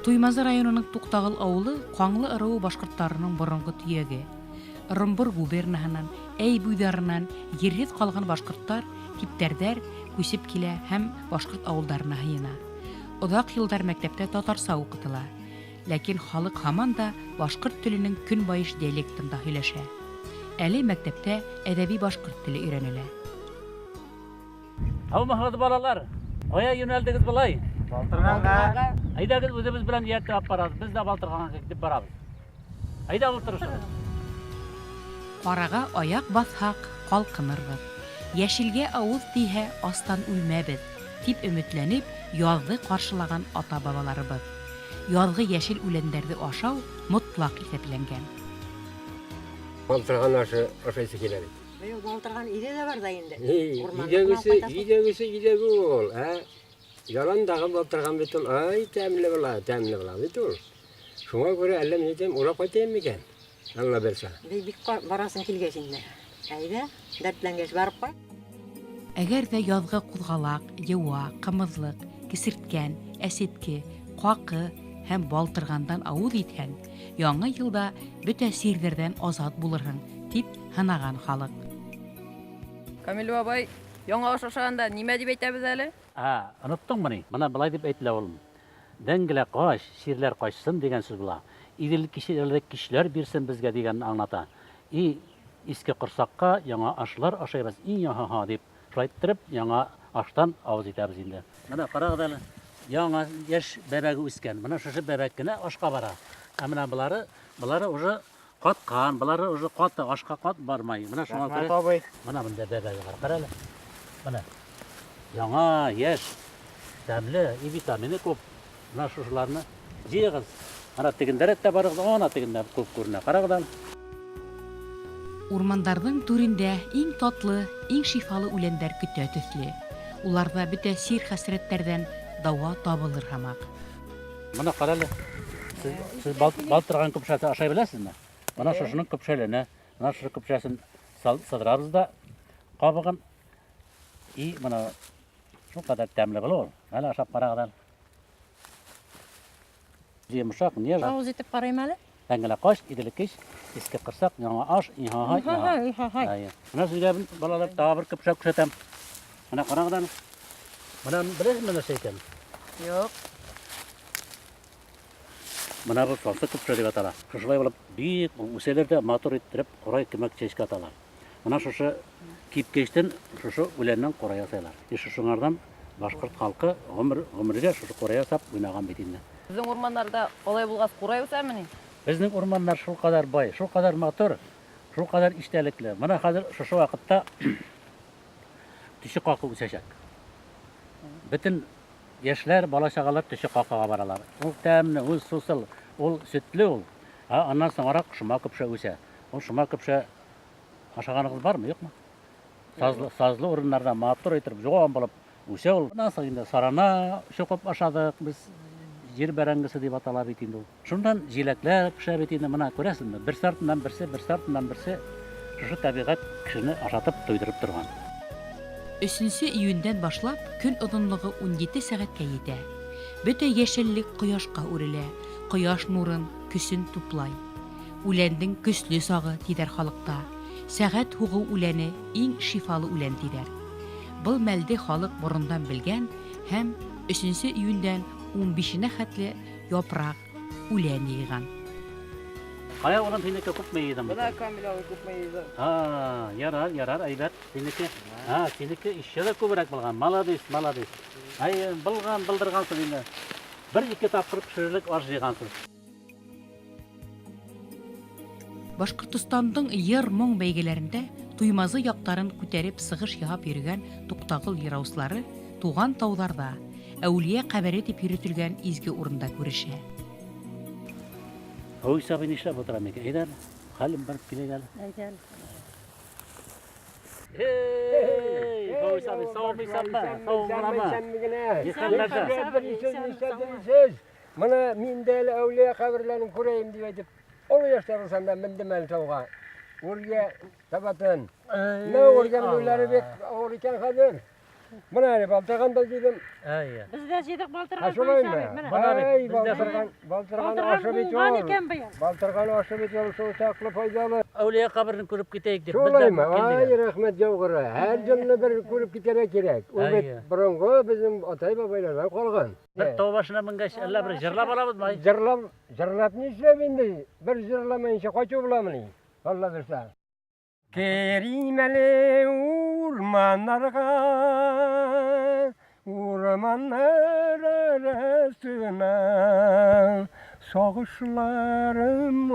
Туймазы районының Туҡтағыл ауылы Ҡаңлы ырыуы башҡорттарының боронғо төйәге. Ырымбур губернаһынан, Әй буйҙарынан ерһеҙ ҡалған башҡорттар, типтәрҙәр күсеп килә һәм башҡорт ауылдарына һыйына. Оҙаҡ йылдар мәктәптә татарса уҡытыла. Ләкин халыҡ һаман да башҡорт теленең көнбайыш диалектында һөйләшә. Әле мәктәптә әҙәби башҡорт теле өйрәнелә. Һаумыһығыҙ, балалар! Ҡая йүнәлдегеҙ былай? Балтырғанға. Әйҙәгеҙ, үҙебеҙ белән эйәртеп алып барабыҙ. Беҙ ҙә Балтырғанға китеп барабыҙ. Әйҙә, ултырышығыҙ. Ҡараға аяҡ баҫһаҡ, ҡалҡынырбыҙ. Йәшелгә ауыҙ тейһә, астан үлмәбеҙ, тип өмөтләнеп, яҙҙы ҡаршылаған ата-бабаларыбыҙ. Яҙғы йәшел үләндәрҙе ашау мотлаҡ иҫәпләнгән. Балтырған ашы ашайсы килә бит. Быйыл балтырған өйҙә лә бар ҙа инде. Өйҙәгесе, өйҙәгесе өйҙәге ул, ә? Яландағы балтырған бит ул, ай, тәмле була, тәмле була бит ул. Шуңа күрә әллә мин әйтәм, урап ҡайтайым микән? Алла бирсә. Бик барасың килгәс инде. Әйҙә, дәртләнгәс барып ҡайт. Әгәр ҙә яҙғы ҡуҙғалаҡ, йыуа, ҡымыҙлыҡ, кесерткән, әсетке, ҡаҡы һәм балтырғандан ауыҙ итһәң, яңы йылда бөтә сирҙәрҙән азат булырһың, тип һынаған халыҡ. Камил бабай, яңы аш ашағанда нимә тип әйтәбеҙ әле? Ә, оноттоңмо ни? Бына былай тип әйтелә ул. Дәңгелә ҡаш, сирләр ҡашсын тигән сүҙ була. Иҙел кешеләр кешеләр бирсен беҙгә тигәнен аңлата. И иҫке ҡорсаҡҡа яңы ашлар ашайбыҙ, и һа тип шулай иттереп яңы аштан ауыҙ итәбеҙ инде. Бына ҡарағыҙ әле, яңы йәш бәбәге үҫкән. Бына шушы бәбәк кенә ашҡа бара. Ә менә былары уже ҡатҡан, былары уже ҡаты, ашҡа ҡат бармай. Бына шуңа күрә абый. Бына бында бәбәге бар. Ҡара әле. Бына. Яңы, йәш, тәмле, и витамины күп. Бына шушыларны йыйығыҙ. Ана тегендәрәк тә барығыҙ, ана тегендә күп күренә. Ҡарағыҙ әле. Урмандарҙың түрендә иң татлы, иң шифалы үләндәр көтә төҫлө. Уларҙа бөтә сир-хәсрәттәрҙән дауа табылыр һымаҡ. Бына ҡара әле. Һеҙ балтырған көпшәһе ашай беләһегеҙме? Бына шушының көпшәленә, бына шушы көпшәсен сыҙырабыҙ да ҡабығын. И бына шул ҡәҙәр тәмле була ул. Әле ашап ҡарағыҙ әле. Йомшаҡ, нежный. Ауыҙ итеп ҡарайым әле. Тәңгелә ҡаш, иҙеле кеш, иҫке ҡорсаҡ, яңы аш, иһаһай, иһаһай. Иһаһай. Әйе. Бына һеҙгә балалар тағы бер көпшә күрһәтәм. Бына ҡарағыҙ әле. Бына беләһезме нәрсә икән? Юҡ. Бына был салсы көпшә тип атала. Шушылай булып бик үҫәләр ҙә матур иттереп ҡурай кеүек сәскә аталар. Бына шушы кипкәстән шушы үләннән ҡурай яһайлар. И шушыңарҙан башҡорт халҡы ғүмергә шушы ҡурай яһап уйнаған бит инде. Беҙҙең урмандарҙа алай булғас ҡурай үҫәме ни? Беҙҙең урмандар шул ҡәҙәр бай, шул ҡәҙәр матур, шул ҡәҙәр иҫтәлекле. Бына хәҙер шушы ваҡытта төшө ҡаҡы үҫәсәк. Бөтөн йәшләр, бала-сағалар төшө ҡаҡыға баралар. Ул тәмле, ул сусыл, ул сөтлө ул. Ә аннан соңыраҡ шома көпшә үҫә. Ул шома көпшә ашағанығыҙ бармы, юҡмы? Сазлы урындарҙа матур итеп йыуан булып үҫә ул. Унан һуң инде сарана соҡоп ашаҙыҡ беҙ, ер бәрәңгесе тип атала бит инде ул. Шундан еләкләр пешә бит инде, бына күрәсезме? Берсе артынан берсе, берсе артынан берсе шушы тәбиғәт кешене ашатып туйҙырып торған. 3 июндән башлап көн оҙонлоғо 17 сәғәткә етә. Бөтә йәшеллек ҡояшҡа үрелә, ҡояш нурын, көсөн туплай. Үләндең көслө сағы тиҙәр халыҡта. Сәғәт һуғыу үләне иң шифалы үлән тиҙәр. Был мәлде халыҡ борондан белгән һәм 3 июндән 15-енә хәтле япраҡ, үлән йыйған. Ҡая улым, һинеке күпме йыйҙың? Бына Камил абый күпме йыйҙы. А, ярар, ярар, әйбәт. Һинеке, а, һинеке еще ла күберәк булған. Молодец, молодец. Ай, булған, булдырғанһың инде. Бер-ике тапҡыр пешерерлек аш йыйғанһың. Башҡортостандың йыр-моң бәйгеләрендә Туймазы яҡтарын күтәреп сығыш яһап йөрөгән Туҡтағыл йыраусылары туған тауҙарҙа әүлиә ҡәбере тип йөрөтөлгән изге урында күрешә. Ой, сабый нишләп ултыра микән? Әйҙә әле, хәлем барып киләйек әле. Әйҙә әле. Эй, Ой, сабый, саумы, исәнме? Сау буламы? Исәнме генә. Ни хәлләрдә? Сез. Бына мин дә әле әүлиә ҡәберләрен күрәйем тип әйтеп, оло йәштә булһам да мендем әле тауға. Үргә табатын. Менә үргә менеүләре бик ауыр икән хәҙер. Менә әле балтырган да җыйдым. Әйе. Без дә җыйдык Ә балтырган шулаймы? Фәвис абый, менә. Менә бит, Ай, бездә балтырган, балтырган Балтырган ашы бит уңган ул. икән быел. Балтырган ашы бит ул шул чаклы файдалы. Әүлия каберен күреп китәйек дип. без дә Шулаймы? килдек Ай, әле. рәхмәт яугыры. Һәр елны бер күреп китәргә кирәк. Ул бит Әйе. борынгы безнең атай-бабайлардан калган. Бер тау башына менгәч, әллә бер җырлап алабызмы? Ай? Җырлап, җырлап нишләп инде? Бер җырламаенча кайту буламыни? Алла бирсә. Керим әле урманнарга, урманнар арасына, сагышларым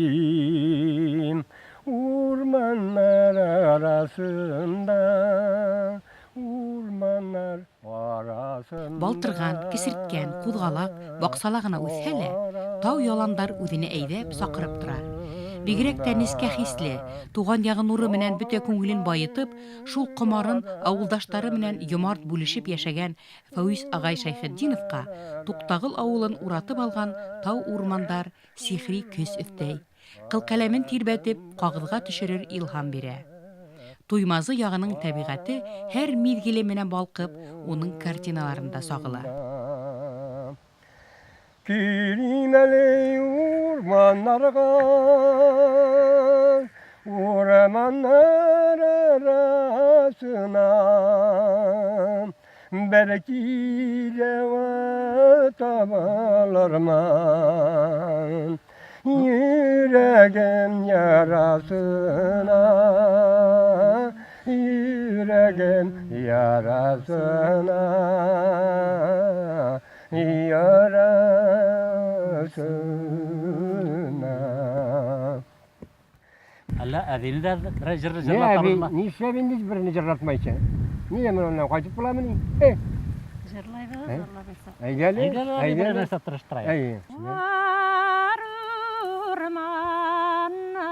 адаштырыйм. Урманнар арасында, урманнар арасында. Балтырган, кесерткән, кузгалак, баксала гына үҫһә лә, тау яландар үҙенә әйҙәп саҡырып тора. Бигерәк тә нескә хисле, туған яғы нуры менән бөтә күңелен байытып, шул ҡомарын ауылдаштары менән йомарт бүлешеп йәшәгән Фәүис ағай Шәйхетдиновҡа Туҡтағыл ауылын уратып алған тау урмандар сихри көс өҫтәй. Ҡылҡәләмен тирбәтеп, ҡағыҙға төшөрөр илһам бирә. Туймазы яғының тәбиғәте һәр миҙгеле менән балҡып, уның картиналарында сағыла. Керим әле урманнарга, урманнар арасына, бәлки дәва табаларман. Йөрәгем ярасына, йөрәгем ярасына, ярасына. Әллә әбине дә берәр җыр Не җырлатабызмы? әби, нишләп инде берне җырлатмайча? Нигә мин аннан кайтып буламыни? Э, Җырлайбыз, Ә? Алла бирсә. әйдә әле, Әйдә әле, әби әйдә берәр әле. нәрсә тырыштырайык. Әйе. Бар урманна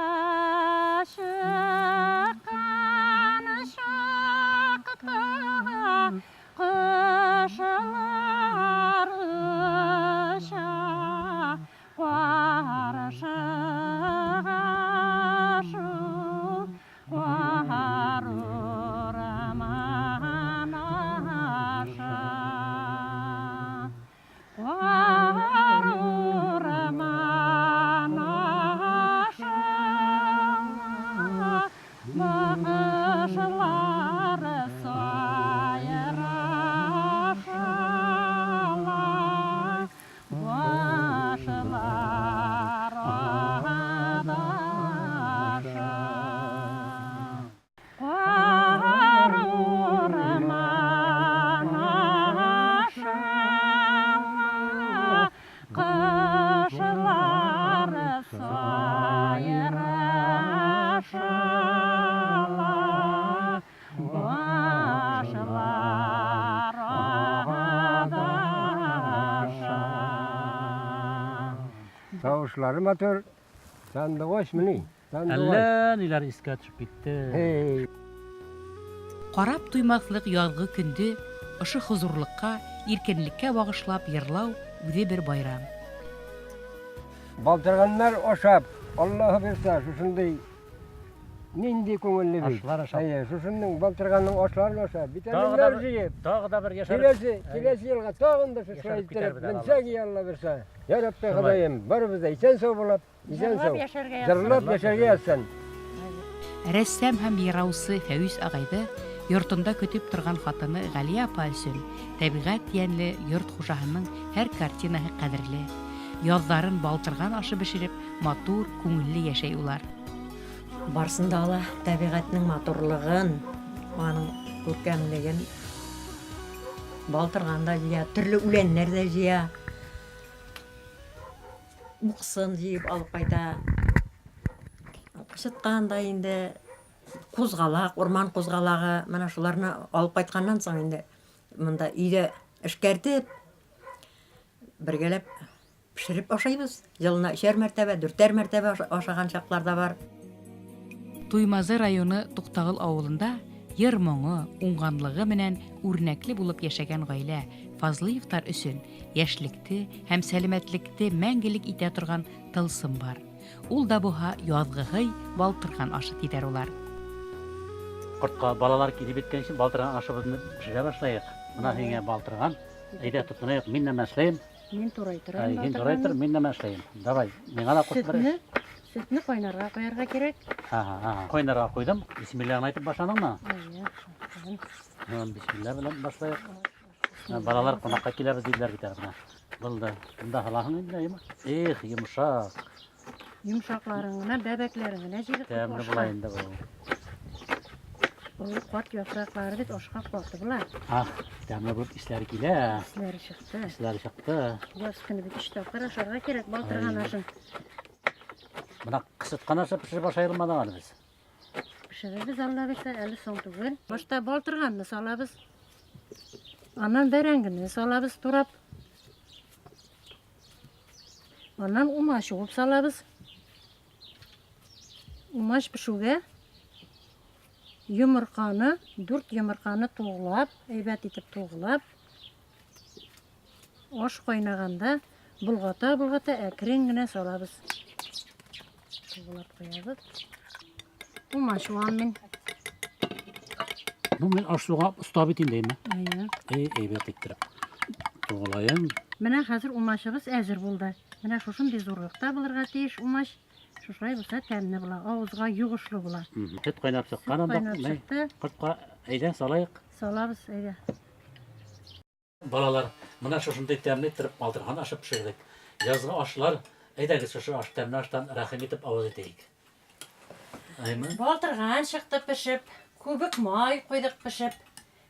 чыккан чакта кошлар оча каршыга шул кар урман аша. Кар урман аша кошлар сайрашалар, башлар адаша. Кар урман аша кошлар сайрашалар, башлар адаша. Тавышлары матур. Сандугач мени? Сандугач. Әллә ниләр искә төшеп китте. Һей. Ҡарап туймаҫлыҡ яҙғы көндө ошо хозурлыҡҡа, иркенлеккә бағышлап йырлау үҙе бер байрам. Балтырганнар ашап, Аллаһы бирсә, шушындый нинди күңелле бит. Ашлар ашап. Әйе, шушының балтырганның ашларын ашап, Тағы да витаминнар бер, җыеп. тағы да бер яшәреп. Киләсе, киләсе елга тагын да шушылай Яшәреп иттереп китәрбез әле, менсәк, Алла бирсә. Я Рабби Шулай. Ходаем, барыбыз да исән сау булып, исән Җырлап сау. яшәргә язсын. Җырлап яшәргә язсын. Рәссам һәм йыраусы Фәүис ағайҙы йортонда көтөп торған хатыны Ғәлиә апа өсөн тәбиғәт йәнле йорт хужаһының һәр картинаһы ҡәҙерле. Яҙҙарын балтырған ашы бешереп, матур, күңелле йәшәй улар. Барсын да ала тәбиғәтнең матурлығын, аның күркәмлеген. Балтырган да җыя, төрле үләннәр дә җыя. Уксын җыеп алып кайта. Кычыткан да инде кузгалак, урман кузгалагы, менә шуларны алып кайтканнан соң инде монда өйдә эшкәртеп, бергәләп пешереп ашайбыз. Елына өчәр мәртәбә, дүртәр мәртәбә ашаган чаклар да бар. Туймазы районы Туҡтағыл ауылында йыр моңо, уңғанлығы менән үрнәкле булып йәшәгән ғаилә Фазлыевтар өсөн йәшлекте һәм сәләмәтлекте мәңгелек итә торған тылсым бар. Ул да буһа яҙғы һый балтырған ашы тиҙәр улар. Кортка балалар килеп еткәнче балтырган ашыбызны пешерә башлайык. Менә һиңә балтырган. Әйдә тотыныйк, мин нәмә эшләйем. Мин турай торам. Әй, һин турай тор, мин нәмә эшләйем. Давай, миңа да куш бер. Сөтне, сөтне кайнарга куярга кирәк. Ага, ага. Кайнарга куйдым. Бисмиллаһны әйтеп башладыңмы? Әйе. Һәм бисмилла белән башлайык. Менә Балалар кунакка киләбез диделәр бит әле менә. Булды. Монда һалаһың инде, әйеме? Эх, йомшак. Йомшакларын гына, бәбәкләрен генә җыйдык. Тәмле була инде бу. Ул кат яфраклары бит ашка каты була. Ах, тәмле булып исләре килә. Исләре чыкты. Исләре чыкты. Яз көне бит өч тапкыр ашарга кирәк балтырган Ай. ашын. Менә кысыткан ашы пешереп ашай алмадык әле без. Пешерербез Алла бирсә, әле соң түгел. Башта балтырганны салабыз. Аннан бәрәңгене салабыз турап. Аннан умач уып салабыз. Умач пешүгә йомырканы, дүрт йомырканы туглап, әйбәт итеп туглап, аш кайнаганда болгата-болгата әкрен генә салабыз. Туглап куябыз. Умач уам мин. Ну, мин аш-суга оста бит инде, әйме? Әйе. Эй, әйбәт иттереп. Тугылаем. Менә хәзер умачыбыз әзер булды. Менә шушындый зурлыкта булырга тиеш умач. Шушылай булса тәмле була, авызга йогышлы була. Сөт кайнап чыккан анда. Кайнап Менә чыкты. Кортка әйдә салайык. Салабыз, әйдә. Балалар, менә шушындый тәмле иттереп балтырган ашы пешердек. Язгы ашлар, әйдәгез шушы аш тәмле аштан рәхим итеп авыз итәйек. Әйме? Балтырган чыкты пешеп, күбек май куйдык пешеп.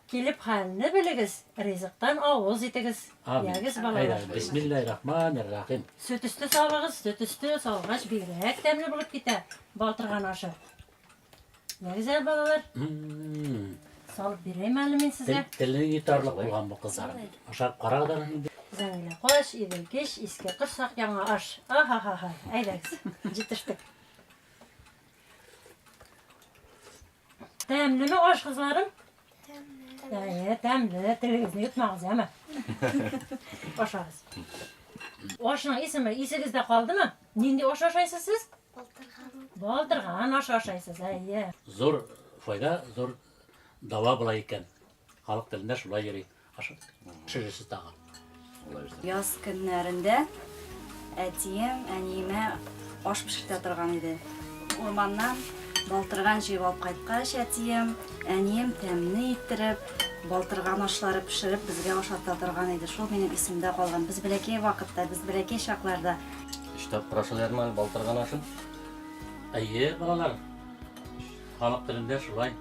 Килеп хәлне белегез, ризыктан авыз итегез. Амин. Ягез Әйдә, балалар. бисмиллаһир-рахманир-рахим. Сөт өсте салыгыз, сөт өсте салгач бигрәк тәмле булып китә балтырган ашы. Ягез әле балалар, М-м-м. салып бирәйм әле мин сезгә. Теленең йотарлык булган бу кызлар. Ашап карагыз әле инде. Зәңгелә каш, идел кич, иске корсак, яңа аш. Аха-ха-ха. Әйдәгез, җитештек. Тәмлеме аш, кызларым? Тәмле. Әйе, тәмле. Телегезне йотмагыз, яме. Ашагыз. Ашның исеме исегездә калдымы? Нинди аш ашайсыз сез? Балтырган. Балтырган ашы ашайсыз, әйе. Зур файда, зур дава була икән. Халык телендә шулай йөри. Ашы пешерерсез тагы. Яз көннәрендә әтием әниемә аш пешертә торган иде. Урманнан балтырган җыеп алып кайткач, әтием, әнием тәмле иттереп, балтырган ашлары пешереп безгә ашата торган иде. Шул минем исемдә калган. Без бәләкәй вакытта, без бәләкәй чакларда Өч тапкыр ашалармы әле балтырган ашын? Әйе, балалар. Халык телендә шулай.